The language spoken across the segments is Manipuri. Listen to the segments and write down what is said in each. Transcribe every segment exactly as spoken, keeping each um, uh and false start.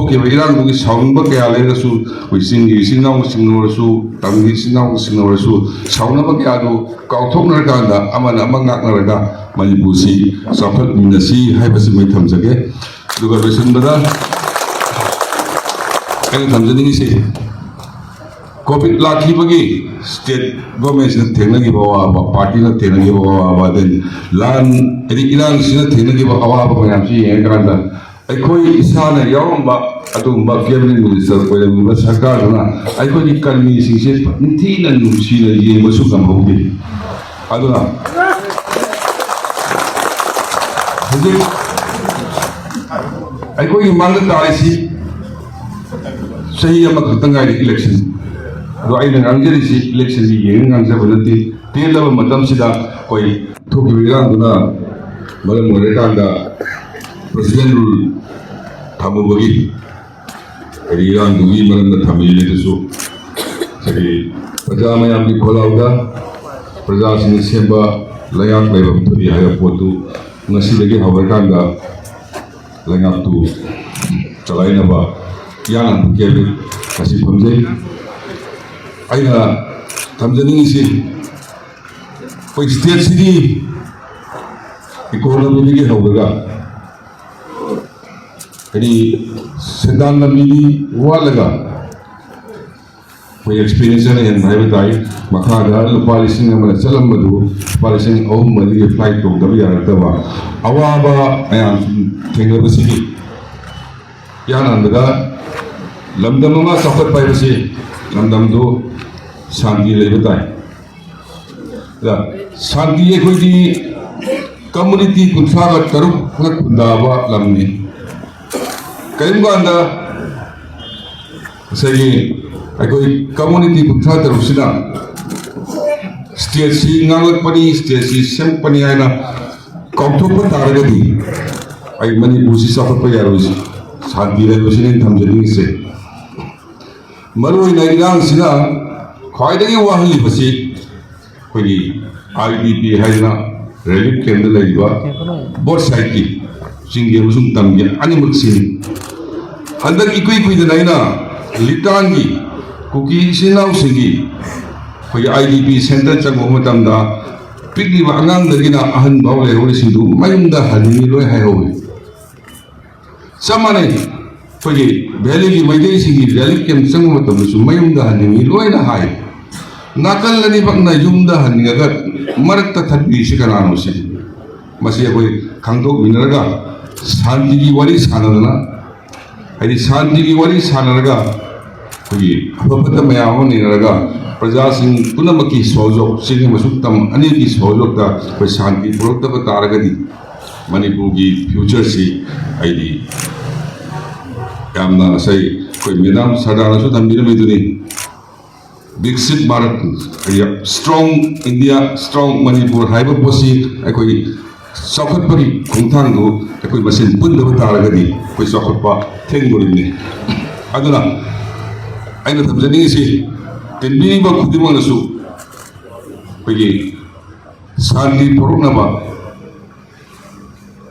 ꯊꯣꯛꯈꯤꯕ ꯏꯔꯥꯡꯗꯨꯒꯤ ꯁꯥꯎꯅꯤꯡꯕ ꯀꯌꯥ ꯂꯩꯔꯒꯁꯨ, ꯑꯩꯈꯣꯏ ꯆꯤꯡꯒꯤ ꯏꯆꯤꯟ ꯏꯅꯥꯎꯁꯤꯡꯅ ꯑꯣꯏꯔꯁꯨ, ꯇꯝꯒꯤ ꯏꯆꯤꯟ ꯏꯅꯥꯎꯁꯤꯡꯅ ꯑꯣꯏꯔꯁꯨ, ꯁꯥꯎꯅꯕ ꯀꯌꯥꯗꯨ ꯀꯥꯎꯊꯣꯛꯅꯔꯀꯥꯟꯗ, ꯑꯃꯅ ꯑꯃ ꯉꯥꯛꯅꯔꯒ ꯃꯅꯤꯄꯨꯔꯁꯤ ꯆꯥꯎꯈꯠꯃꯤꯟꯅꯁꯤ ꯍꯥꯏꯕꯁꯤꯃ ꯑꯩ ꯊꯝꯖꯒꯦ꯫ ꯑꯗꯨꯒ ꯂꯣꯏꯁꯤꯟꯕꯗ ꯑꯩꯅ ꯊꯝꯖꯅꯤꯡꯉꯤꯁꯤ, ꯀꯣꯚꯤꯗ ꯂꯥꯛꯈꯤꯕꯒꯤ ꯁ꯭ꯇꯦꯠ ꯒꯣꯔꯃꯦꯟꯁꯤꯅ ꯊꯦꯡꯅꯈꯤꯕ ꯑꯋꯥꯕ, ꯄꯥꯔꯇꯤꯅ ꯊꯦꯡꯅꯈꯤꯕ ꯑꯋꯥꯕ, ꯑꯗꯩ ꯂꯥꯟ, ꯑꯗꯩ ꯏꯔꯥꯡꯁꯤꯅ ꯊꯦꯡꯅꯈꯤꯕ ꯑꯋꯥꯕ ꯃꯌꯥꯝꯁꯤ ꯌꯦꯡꯉꯀꯥꯟꯗ, ꯑꯩꯈꯣꯏ ꯏꯁꯥꯅ ꯌꯥꯎꯔꯝꯕ ꯑꯗꯨꯒꯨꯝꯕ ꯀꯦꯕꯤꯅꯦꯠ ꯃꯤꯅꯤꯁꯇꯔ ꯑꯣꯏꯔꯝꯃꯤꯕ ꯁꯔꯀꯥꯔꯗꯨꯅ ꯑꯩꯈꯣꯏꯒꯤ ꯀꯔꯃꯤꯁꯤꯡꯁꯦ ꯅꯤꯡꯊꯤꯅ ꯅꯨꯡꯁꯤꯅ ꯌꯦꯡꯕꯁꯨ ꯉꯝꯍꯧꯗꯦ꯫ ꯑꯗꯨꯅ ꯍꯧꯖꯤꯛ ꯑꯩꯈꯣꯏꯒꯤ ꯃꯥꯡꯗ ꯇꯥꯔꯤꯁꯤ ꯆꯍꯤ ꯑꯃꯈꯛꯇ ꯉꯥꯏꯔꯤ ꯏꯂꯦꯛꯁꯟ꯫ ꯑꯗꯣ ꯑꯩꯅ ꯉꯥꯡꯖꯔꯤꯁꯤ ꯏꯂꯦꯛꯁꯟꯒꯤ ꯌꯦꯡꯉ ꯉꯥꯡꯖꯕ ꯅꯠꯇꯦ꯫ ꯇꯦꯜꯂꯕ ꯃꯇꯝꯁꯤꯗ ꯑꯩꯈꯣꯏ ꯊꯣꯛꯈꯤꯕ ꯏꯔꯥꯡꯗꯨꯅ ꯃꯔꯝ ꯑꯣꯏꯔꯀꯥꯟꯗ ꯄ꯭ꯔꯦꯁꯤꯗꯦꯟ ꯔꯨꯜ ꯊꯝꯃꯨꯕꯒꯤ, ꯍꯥꯏꯗꯤ ꯏꯔꯥꯡꯗꯨꯒꯤ ꯃꯔꯝꯗ ꯊꯝꯃꯤꯕꯗꯨꯁꯨ ꯉꯁꯥꯏꯒꯤ ꯄ꯭ꯔꯖꯥ ꯃꯌꯥꯝꯒꯤ ꯈꯣꯜꯂꯥꯎꯗ ꯄ꯭ꯔꯖꯥꯁꯤꯡꯅ ꯁꯦꯝꯕ ꯂꯩꯉꯥꯛ ꯂꯩꯕ ꯊꯣꯛꯏ ꯍꯥꯏꯕ ꯄꯣꯠꯇꯨ ꯉꯁꯤꯗꯒꯤ ꯍꯧꯔꯀꯥꯟꯗ ꯂꯩꯉꯥꯛꯇꯨ ꯆꯂꯥꯏꯅꯕ ꯏꯌꯥꯟ ꯑꯃ ꯀꯦꯕꯤꯅꯦꯠ ꯉꯁꯤ ꯐꯝꯖꯩ꯫ ꯑꯩꯅ ꯊꯝꯖꯅꯤꯡꯉꯤꯁꯤ, ꯑꯩꯈꯣꯏ ꯁ꯭ꯇꯦꯠꯁꯤꯒꯤ ꯏꯀꯣꯅꯣꯃꯤꯗꯒꯤ ꯍꯧꯔꯒ, ꯍꯥꯏꯗꯤ, ꯁꯦꯟꯗꯥꯟ ꯂꯝꯕꯤꯗꯤ ꯋꯥꯠꯂꯒ, ꯑꯩꯈꯣꯏ ꯑꯦꯛꯁꯄꯦꯟꯗꯤꯆꯔꯅ ꯍꯦꯟꯕ ꯍꯥꯏꯕ ꯇꯥꯏ꯫ ꯃꯈꯥꯗ ꯂꯨꯄꯥ ꯂꯤꯁꯤꯡ ꯑꯃꯅ ꯆꯠꯂꯝꯕꯗꯨ ꯂꯨꯄꯥ ꯂꯤꯁꯤꯡ ꯑꯍꯨꯝ ꯃꯔꯤꯒꯤ ꯐ꯭ꯂꯥꯏꯠ ꯇꯣꯡꯗꯕ ꯌꯥꯔꯛꯇꯕ ꯑꯋꯥꯕ ꯃꯌꯥꯝ ꯊꯦꯡꯅꯕꯁꯤꯒꯤ ꯏꯍꯥꯟ ꯍꯥꯟꯕꯗ ꯂꯝꯗꯝ ꯑꯃ ꯆꯥꯎꯈꯠꯄ ꯍꯥꯏꯕꯁꯤ ꯂꯝꯗꯝꯗꯨ ꯁꯥꯟꯇꯤ ꯂꯩꯕ ꯇꯥꯏ꯫ ꯑꯗ ꯁꯥꯟꯇꯤ ꯑꯩꯈꯣꯏꯗꯤ ꯀꯝꯃꯨꯅꯤꯇꯤ ꯀꯨꯟꯊ꯭ꯔꯥꯒ ꯇꯔꯨꯛꯅ ꯈꯨꯟꯗꯥꯕ ꯂꯝꯅꯤ꯫ ꯀꯔꯤꯒꯨꯝꯕ ꯀꯥꯟꯗ ꯉꯁꯥꯏꯒꯤ ꯑꯩꯈꯣꯏ ꯀꯝꯃꯨꯅꯤꯇꯤ ꯀꯨꯟꯊ꯭ꯔꯥ ꯇꯔꯨꯛꯁꯤꯅ ꯁ꯭ꯇꯦꯠꯁꯤ ꯉꯥꯛꯂꯛꯄꯅꯤ, ꯁ꯭ꯇꯦꯠꯁꯤ ꯁꯦꯝꯃꯛꯄꯅꯤ ꯍꯥꯏꯅ ꯀꯥꯎꯊꯣꯛꯄ ꯇꯥꯔꯒꯗꯤ ꯑꯩ ꯃꯅꯤꯄꯨꯔꯁꯤ ꯆꯥꯎꯈꯠꯄ ꯌꯥꯔꯣꯏ꯫ ꯁꯥꯟꯇꯤ ꯂꯩꯕꯁꯤꯅ ꯑꯩꯅ ꯊꯝꯖꯅꯤꯡꯉꯤꯁꯦ꯫ ꯃꯔꯨꯑꯣꯏꯅ ꯏꯔꯥꯡꯁꯤꯅ ꯈ꯭ꯋꯥꯏꯗꯒꯤ ꯋꯥꯍꯜꯂꯤꯕꯁꯤ ꯑꯩꯈꯣꯏꯒꯤ ꯑꯥꯏ ꯗꯤ ꯄꯤ ꯍꯥꯏꯗꯅ ꯔꯤꯂꯤꯐ ꯀꯦꯝꯗ ꯂꯩꯔꯤꯕ ꯕꯣꯠ ꯁꯥꯏꯠꯀꯤ, ꯆꯤꯡꯒꯤ ꯑꯃꯁꯨꯡ ꯇꯝꯒꯤ ꯑꯅꯤꯃꯛꯁꯤꯅꯤ꯫ ꯍꯟꯗꯛ ꯏꯀꯨꯏ ꯀꯨꯏꯗꯅ ꯑꯩꯅ ꯂꯤꯇꯥꯟꯒꯤ ꯀꯨꯀꯤ ꯏꯆꯤꯟ ꯏꯅꯥꯎꯁꯤꯡꯒꯤ ꯑꯩꯈꯣꯏꯒꯤ ꯑꯥꯏ ꯗꯤ ꯄꯤ ꯁꯦꯟꯇꯔ ꯆꯪꯕ ꯃꯇꯝꯗ ꯄꯤꯛꯂꯤꯕ ꯑꯉꯥꯡꯗꯒꯤꯅ ꯑꯍꯟ ꯐꯥꯎ ꯂꯩꯍꯧꯔꯤꯁꯤꯡꯗꯨ ꯃꯌꯨꯝꯗ ꯍꯟꯅꯤꯡꯉꯤ ꯂꯣꯏ ꯍꯥꯏꯍꯧꯋꯤ꯫ ꯆꯞ ꯃꯥꯟꯅꯩ꯫ ꯑꯩꯈꯣꯏꯒꯤ ꯚꯦꯂꯤꯒꯤ ꯃꯩꯇꯩꯁꯤꯡꯒꯤ ꯔꯤꯂꯤꯐ ꯀꯦꯝ ꯆꯪꯕ ꯃꯇꯝꯗꯁꯨ ꯃꯌꯨꯝꯗ ꯍꯟꯅꯤꯡꯉꯤ ꯂꯣꯏꯅ ꯍꯥꯏ꯫ ꯅꯥꯀꯜ ꯑꯅꯤꯃꯛꯅ ꯌꯨꯝꯗ ꯍꯟꯅꯤꯡꯉꯒ ꯃꯔꯛꯇ ꯊꯠꯄꯤꯔꯤꯁꯤ ꯀꯅꯥꯅꯣ ꯁꯤꯅꯤ꯫ ꯃꯁꯤ ꯑꯩꯈꯣꯏ ꯈꯪꯗꯣꯛꯃꯤꯟꯅꯔꯒ ꯁꯥꯟꯇꯤꯒꯤ ꯋꯥꯔꯤ ꯁꯥꯟꯅꯗꯅ, ꯍꯥꯏꯗꯤ ꯁꯥꯟꯇꯤꯒꯤ ꯋꯥꯔꯤ ꯁꯥꯟꯅꯔꯒ ꯑꯩꯈꯣꯏꯒꯤ ꯑꯐ ꯐꯠꯇ ꯃꯌꯥꯝ ꯑꯃ ꯅꯩꯅꯔꯒ ꯄ꯭ꯔꯖꯥꯁꯤꯡ ꯄꯨꯝꯅꯃꯛꯀꯤ ꯁꯍꯌꯣꯒ, ꯆꯤꯡ ꯑꯃꯁꯨꯡ ꯇꯝ ꯑꯅꯤꯒꯤ ꯁꯍꯌꯣꯒꯇ ꯑꯩꯈꯣꯏ ꯁꯥꯟꯇꯤ ꯄꯨꯔꯛꯇꯕ ꯇꯥꯔꯒꯗꯤ ꯃꯅꯤꯄꯨꯔꯒꯤ ꯐ꯭ꯌꯨꯆꯔꯁꯤ ꯑꯩꯗꯤ ꯌꯥꯝꯅ ꯉꯁꯥꯏ ꯑꯩꯈꯣꯏ ꯃꯦꯗꯥꯝ ꯁꯔꯗꯥꯅꯁꯨ ꯊꯝꯕꯤꯔꯝꯃꯤꯗꯨꯅꯤ, ꯕꯤꯛꯁꯤꯠ ꯚꯥꯔꯠ, ꯁ꯭ꯇꯔꯣꯡ ꯏꯟꯗꯤꯌꯥ, ꯁ꯭ꯇꯔꯣꯡ ꯃꯅꯤꯄꯨꯔ ꯍꯥꯏꯕ ꯄꯣꯠꯁꯤ ꯑꯩꯈꯣꯏ ꯆꯥꯎꯈꯠꯄꯒꯤ ꯈꯣꯡꯊꯥꯡꯗꯨ ꯑꯩꯈꯣꯏ ꯃꯁꯦꯟ ꯄꯨꯟꯗꯕ ꯇꯥꯔꯒꯗꯤ ꯑꯩꯈꯣꯏ ꯆꯥꯎꯈꯠꯄ ꯊꯦꯡꯗꯣꯔꯤꯕꯅꯤ꯫ ꯑꯗꯨꯅ ꯑꯩꯅ ꯊꯝꯖꯅꯤꯡꯉꯤꯁꯤ, ꯇꯤꯟꯕꯤꯔꯤꯕ ꯈꯨꯗꯤꯡꯃꯛꯅꯁꯨ ꯑꯩꯈꯣꯏꯒꯤ ꯁꯥꯟꯇꯤ ꯄꯨꯔꯛꯅꯕ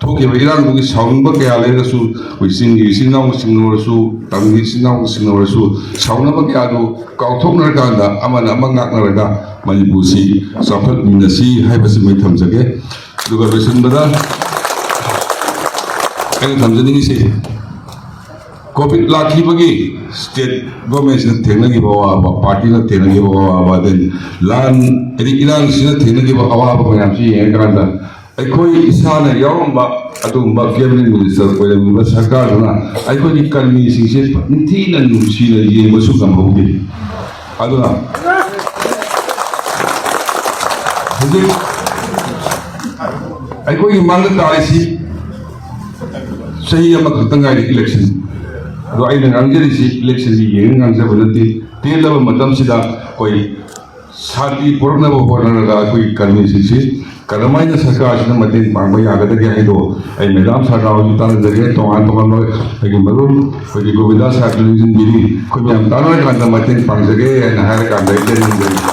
ꯊꯣꯛꯈꯤꯕ ꯏꯔꯥꯡꯗꯨꯒꯤ ꯁꯥꯎꯅꯤꯡꯕ ꯀꯌꯥ ꯂꯩꯔꯒꯁꯨ, ꯑꯩꯈꯣꯏ ꯆꯤꯡꯒꯤ ꯏꯆꯤꯟ ꯏꯅꯥꯎꯁꯤꯡꯅ ꯑꯣꯏꯔꯁꯨ, ꯇꯝꯒꯤ ꯏꯆꯤꯟ ꯏꯅꯥꯎꯁꯤꯡꯅ ꯑꯣꯏꯔꯁꯨ, ꯁꯥꯎꯅꯕ ꯀꯌꯥꯗꯨ ꯀꯥꯎꯊꯣꯛꯅꯔꯀꯥꯟꯗ ꯑꯃꯅ ꯑꯃ ꯉꯥꯛꯅꯔꯒ ꯃꯅꯤꯄꯨꯔꯁꯤ ꯆꯥꯎꯈꯠꯃꯤꯟꯅꯁꯤ ꯍꯥꯏꯕꯁꯤꯃ ꯑꯩ ꯊꯝꯖꯒꯦ꯫ ꯑꯗꯨꯒ ꯂꯣꯏꯁꯤꯟꯕꯗ ꯑꯩꯅ ꯊꯝꯖꯅꯤꯡꯉꯤꯁꯤ, ꯀꯣꯚꯤꯗ ꯂꯥꯛꯈꯤꯕꯒꯤ ꯁ꯭ꯇꯦꯠ ꯒꯣꯔꯃꯦꯟꯁꯤꯅ ꯊꯦꯡꯅꯈꯤꯕ ꯑꯋꯥꯕ, ꯄꯥꯔꯇꯤꯅ ꯊꯦꯡꯅꯈꯤꯕ ꯑꯋꯥꯕ, ꯑꯗꯩ ꯂꯥꯟ, ꯍꯥꯏꯗꯤ ꯏꯔꯥꯡꯁꯤꯅ ꯊꯦꯡꯅꯈꯤꯕ ꯑꯋꯥꯕ ꯃꯌꯥꯝꯁꯤ ꯌꯦꯡꯉꯀꯥꯟꯗ ꯑꯩꯈꯣꯏ ꯏꯁꯥꯅ ꯌꯥꯎꯔꯝꯕ ꯑꯗꯨꯒꯨꯝꯕ ꯀꯦꯕꯤꯅꯦꯠ ꯃꯤꯅꯤꯁꯇꯔ ꯑꯣꯏꯔꯝꯃꯤꯕ ꯁꯔꯀꯥꯔꯗꯨꯅ ꯑꯩꯈꯣꯏꯒꯤ ꯀꯔꯃꯤꯁꯤꯡꯁꯦ ꯅꯤꯡꯊꯤꯅ ꯅꯨꯡꯁꯤꯅ ꯌꯦꯡꯕꯁꯨ ꯉꯝꯍꯧꯗꯦ꯫ ꯑꯗꯨꯅ ꯍꯧꯖꯤꯛ ꯑꯩꯈꯣꯏꯒꯤ ꯃꯥꯡꯗ ꯇꯥꯔꯤꯁꯤ ꯆꯍꯤ ꯑꯃꯈꯛꯇ ꯉꯥꯏꯔꯤ ꯏꯂꯦꯛꯁꯟ꯫ ꯑꯗꯣ ꯑꯩꯅ ꯉꯥꯡꯖꯔꯤꯁꯤ ꯏꯂꯦꯛꯁꯟꯒꯤ ꯌꯦꯡꯉ ꯉꯥꯡꯖꯕ ꯅꯠꯇꯦ꯫ ꯇꯦꯜꯂꯕ ꯃꯇꯝꯁꯤꯗ ꯑꯩꯈꯣꯏ ꯁꯥꯟꯇꯤ ꯄꯨꯔꯛꯅꯕ ꯍꯣꯠꯅꯔꯒ ꯑꯩꯈꯣꯏꯒꯤ ꯀꯔꯃꯤꯁꯤꯡꯁꯤ ꯀꯔꯝꯍꯥꯏꯅ ꯁꯔꯀꯥꯔꯁꯤꯅ ꯃꯇꯦꯡ ꯄꯥꯡꯕ ꯌꯥꯒꯗꯒꯦ ꯍꯥꯏꯗꯣ ꯑꯩ ꯃꯦꯗꯥꯝ ꯁꯔꯗꯥꯔ ꯍꯣꯏꯁꯨ ꯇꯥꯟꯅꯖꯒꯦ, ꯇꯣꯉꯥꯟ ꯇꯣꯉꯥꯟꯕ ꯑꯩꯈꯣꯏꯒꯤ ꯃꯔꯨꯞ ꯑꯩꯈꯣꯏꯒꯤ ꯒꯣꯕꯤꯟꯗꯥ ꯁꯥꯔꯁꯨ ꯂꯦꯡꯁꯤꯟꯕꯤꯔꯤ꯫ ꯑꯩꯈꯣꯏ ꯃꯌꯥꯝ ꯇꯥꯟꯅꯔꯀꯥꯟꯗ ꯃꯇꯦꯡ ꯄꯥꯡꯖꯒꯦ ꯍꯥꯏꯅ ꯍꯥꯏꯔꯀꯥꯟꯗ ꯑꯩ ꯂꯦꯡꯁꯤꯟꯖꯔꯤ꯫